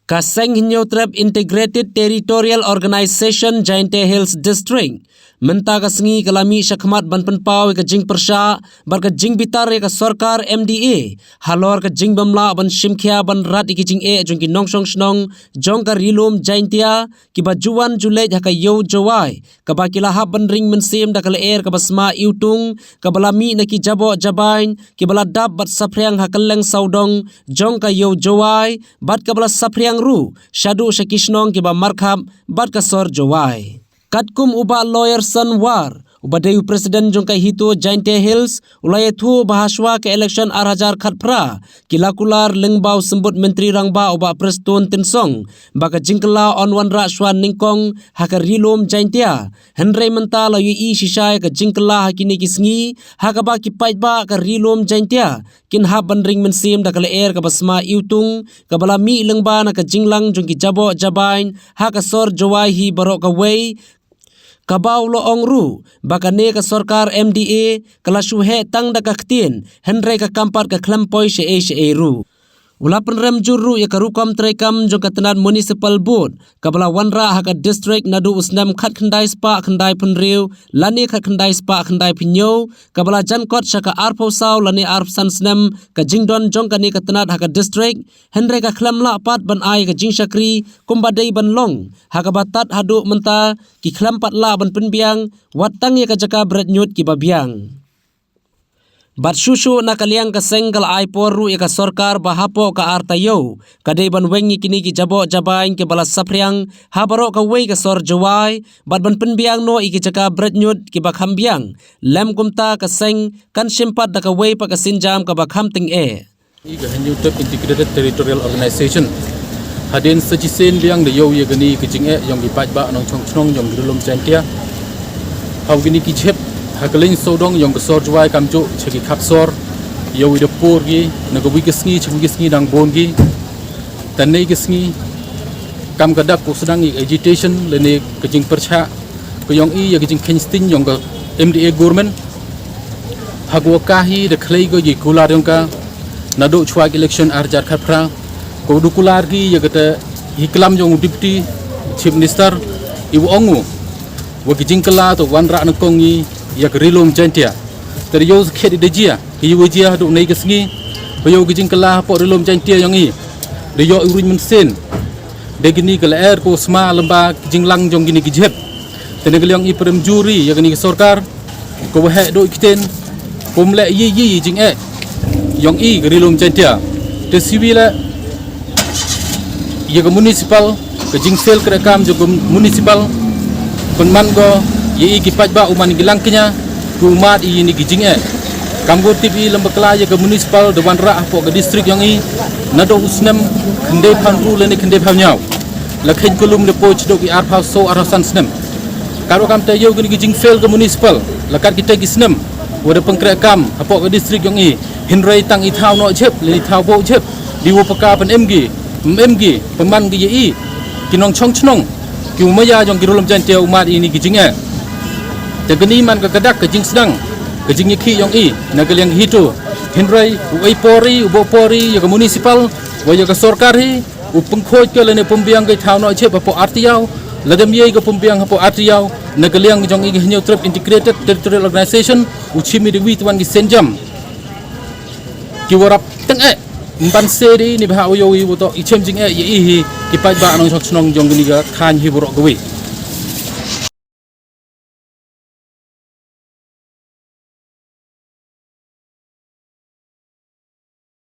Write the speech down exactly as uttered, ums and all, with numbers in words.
Ka Seng Hynñiewtrep Integrated Territorial Organization Jaintia Hills District mynta ka sngi ka la mih shakhmat ban pynpaw ïa ka jingpyrshah bad ka jingbitar ïa ka sorkar M D A halor ka jingbym lah ban shimkhia ban rat ïa ki jingeh jong ki nongshong shnong jong ka Ri Lum Jaintia kiba ju wan ju leit ha ka Ïew Jowai, kaba ki la hap ban ring mynsiem da ka lyer kaba sma iwtung, kaba la mih na ki jaboh jabain kiba la dap bad saphriang ha kylleng sawdong jong ka Ïew Jowai, bad kaba la saphriang ruh shaduh sha ki shnong kiba markhap bad ka sor Jowai. Katkum u Bah Lawyer Son War, uba dei u president jong ka HITO Jaintia Hills, u la ïathuh ba ha shuwa ka election ar hajar khatphra, ki la kular lyngba u Symbud Myntri Rangbah u Bah Prestone Tynsong ba ka jingkylla yn wanrah shuwa nyngkong ha ka Ri Lum Jaintia. Hynrei mynta la ïohi shisha ïa ka jingkylla ha kine ki sngi, ha kaba ki paidbah ka Ri Lum Jaintia kin hap ban ring mynsiem da ka lyer kaba sma iwtung, kaba la mih lyngba na ka jinglang jong ki jaboh jabain ha ka sor Jowai hi baroh kawei, kaba u la ong ruh ba kane ka sorkar M D A ka la shu heh tang da ka ktien, hynrei ka kam pat ka khlem poi shaei shaei ruh. U la pynrem jur ruh ïa ka rukom treikam jong ka tnat Municipal Board kaba la wanrah ha ka district naduh u snem khatkhyndai spah khyndai phew hynriew lane khatkhyndai spah khyndai phew hynñiew, kaba la jan kot sha ka arphew saw lane arphew san snem ka jingdon jong kane ka tnat ha ka district, hynrei ka khlem lah pat ban ai ka jingshakri kumba dei ban long, ha kaba tad haduh mynta ki khlem pat lah ban pynbiang wat tang ïa ka jaka bret ñiut kiba biang. Bad shuh shuh na ka liang ka seng ka la ai por ruh ïa ka sorkar ba hapoh ka ar taïew ka dei ban weng ïa kine ki jaboh jabain kiba la saphriang ha baroh kawei ka sor Jowai, bad ban pynbiang noh ïa ki jaka bret ñiut kiba kham biang. Lem kumta ka seng kan shim pat da kawei pat ka sienjam kaba kham tyngeh. Ka Hynñiewtrep Integrated Territorial Organization hadien sa shisien biang da ïoh ïa kane ka jingeh jong ki paidbah nongshong shnong jong ka Ri Lum Jaintia ha kine ki jhep ha kylleng sawdong jong ka sor Jowai, kamjooh sha ki khap sor. Ïoh ïa da por ki na kawei ka sngi sha kawei ka sngi dang bun ki. Tang ne ka sngi kam ka dak u sdang ïa agitation lane ka jingpyrshah ka ïong i ïa ka jingkheiñ sting jong ka M D A government. Ha ka wa ka hi da khlei ko ïa kular ïong ka naduh chwa election ar hajar khatphra, ko du kular ki ïa kata hi klam jong u Deputy Chief Minister, i wa ong u wa ka jingkylla to wanrah nyngkong ïa ka Ri Lum Jaintia. Te ïoh khet i da jia ki ïa wa jia haduh ne ka sngi ba ïoh ka jingkylla hapoh Ri Lum Jaintia ïong i da ïoh i ruñ mynsiem. Da kini ka lyer ko sma lyngba ki jinglang jong kini ki jhep. Te ne ka liang i pyrem jur i ïa kini ki sorkar ko wa heh duh ktien, ko mleh ïa ïa jingeh ïong i ka Ri Lum Jaintia. Te siwi la ïa ka municipal, ka jingfail ka kam jong ka municipal, pynman ko ïa i ki paidbah u man ki lang kñia, ki u mad ïa ini ki jingeh. Kam ko tip i lem bakla ïa ka municipal da wanrah hapoh ka district ïong i naduh u snem khyndai phew hynriew lane khyndai phew hynñiew. La kheiñ ka lum da poi sdok i arphew saw arphew san snem. Karo kam te ïoh kini ki jingfail ka municipal la kat kita ki snem wa da pynkreh kam hapoh ka district ïong i, hynrei tang i thaw noh jhep lane i thaw bok jhep di wa paka pynem ki, em ki, pynman ki ïa i ki nongshong shnong, ki u maya jong ki Ri Lum Jaintia u mad ini ki jingeh. Te kini man ka kadak ka jingsdang ka jingïakhih ïong i na ka liang HITO. Hynrei u ei por i, u bok por i ïa ka municipal wa ïa ka sorkar hi, u pynkhuid ka lane pynbiang ka i thaw noh jhep hapoh ar taïew, la dem ïa ka pynbiang hapoh ar taïew. Na ka liang jong i ka Hynñiewtrep Integrated Territorial Organization u chim i da wi twan ki sienjam ki wa rap tyngeh. Mban se di ni ba ha u ïoh i wa to i chem jingeh ïa i hi ki paidbah nongshong shnong jong kini ka thaiñ hi baroh kawei.